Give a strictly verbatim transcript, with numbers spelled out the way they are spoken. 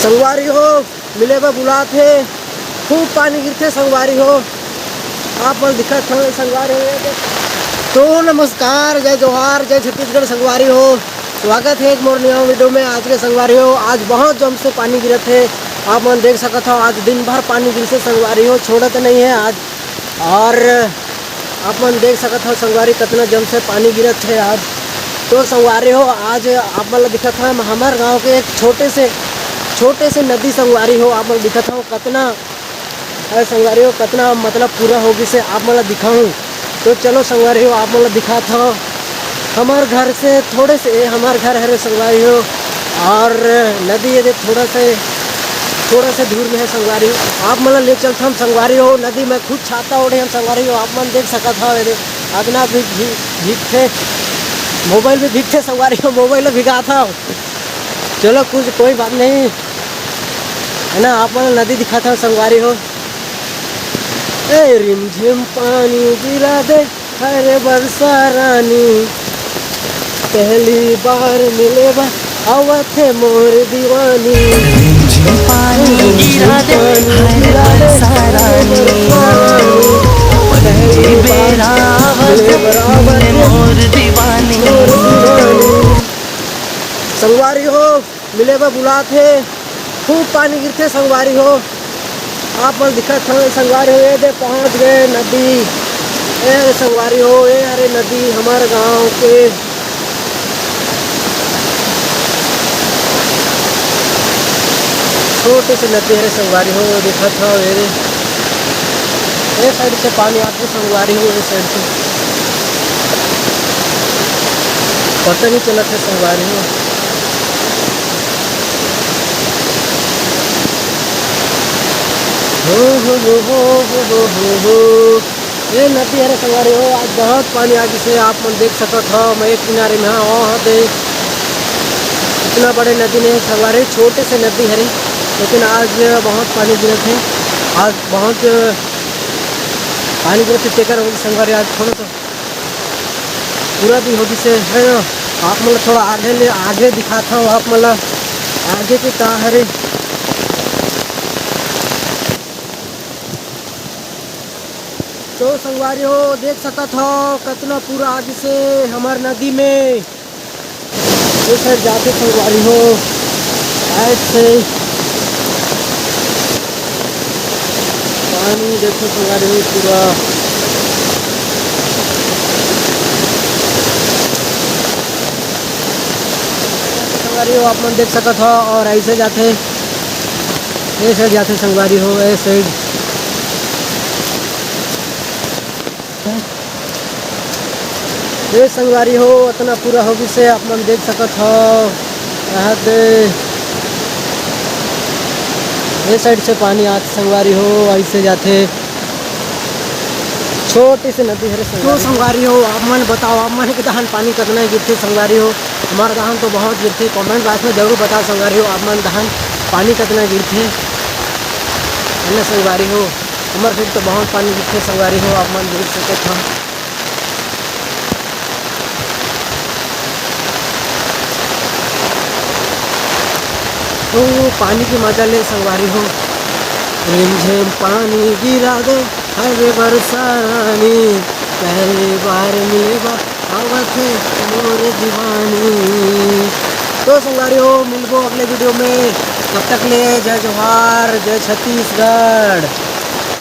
संगवारी हो, मिले बर बुलात हे, खूब पानी गिरथे संगवारी हो। आप मन दिखत हवे संगवारी हो, ये देख। तो नमस्कार, जय जोहार, जय छत्तीसगढ़ संगवारी हो। स्वागत हे एक मोर नवा video में। आज के संगवारी हो, आज बहुत जम से पानी गिरत हे। आप मन देख सकत हो, आज दिन भर पानी गिरसे संगवारी हो, छोड़त नहीं हे आज। और आप मन देख सकत हो संगवारी, कतना जम से पानी गिरत हे आज। तो संगवारी हो, आज आप मन ला दिखत हवे हमर गांव के एक छोटे से, छोटे से नदी संगवारी हो, आप मन दिखत हो कतना, अरे संगवारी हो, कतना मतलब पूरा हो गिस हे, आप मन ला दिखाऊं। तो चलो संगवारी हो, आप मन ला दिखात हव। हमर घर से थोड़े से, हमर घर हरे संगवारी हो, और नदी ये दे थोड़ा से, थोड़ा से दूर में हे संगवारी हो। आप मन ला ले चलथन संगवारी हो नदी में, खुद छाता ओढ़े हन संगवारी हो। आप मन देख सकत हव, ये दे अतना भी, भी, भीगथे, mobile भी भीगथे संगवारी हो, mobile ला भिगात हव। चलो कुछ कोई बात नहीं, है ना, आप मन ला नदी दिखात हव संगवारी हो। ए रिमझिम पानी गिरा दे, हरे बरसा रानी, पहली बार मिले बर आवत हे मोर दीवानी। रिमझिम पानी गिरा दे, हरे बरसा रानी, पहली बेरा आवत हे मोर दीवानी। संगवारी हो, मिले बर बुलात हे, खूब पानी गिरथे संगवारी हो। आप मन दिखत हवे संगवारी हो, ये दे पहुंच गए नदी। ए संगवारी हो, ये हरे नदी हमर गांव के। छोटे से नदी हरे संगवारी हो, दिखत हवे ये दे। ए side से पानी आथे संगवारी हो, ए side से पता नहीं चलत हे संगवारी हो। हो, हो, हो। ए नदी हरे संगवारी हो, आज बहुत पानी आ गिस हे, आप मन देख सकत हव, मैं एक किनारे में हंव, वहाँ दे इतना बड़े नदी नहीं संगवारी, छोटे से नदी हरे, लेकिन आज बहुत पानी गिरत हे। आज बहुत पानी गिरत हे, तेकर वजह से संगवारी आज थोड़ा सा पूरा भी हो गिस हे, है ना? आप मन ला थोड़ा आगे ले, आगे दिखात हंव आप मन ला, आगे के का हरे। तो संगवारी हो, देख सकत हव कतना पूरा आ गिस हे हमर नदी में। ये side जाथे संगवारी हो, ऐसे पानी देखो संगवारी हो पूरा। संगवारी हो, आप मन देख सकत हव, और ऐसे जाथे, ये side जाथे संगवारी हो, ये side। ए संगवारी हो, अतना पूरा हो गिस हे, आप मन देख सकत हव। यहाँ दे ए side से पानी आत संगवारी हो, ऐसे जाथे छोटी सी नदी हरे तो संगवारी। संगवारी हो, आप मन बताओ, आप मन के दहन पानी कतना गिरथे संगवारी हो? हमार दहन तो बहुत गिरथे। Comment box में जरूर बताओ संगवारी हो, आप मन दहन पानी कतना गिरथे, है ना संगवारी हो? हमर side तो बहुत पानी गिरथे संगवारी हो, आप मन देख सकत हव। ओ, पानी के मजा ले संगवारी हो। रिमझिम पानी गिरा दे, हरे बरसा रानी, पहली बार मिले बर आवत हे मोर दीवानी। तो संगवारी हो, मिलबो अगले video में, तब तक ले जय जोहार, जय छत्तीसगढ़।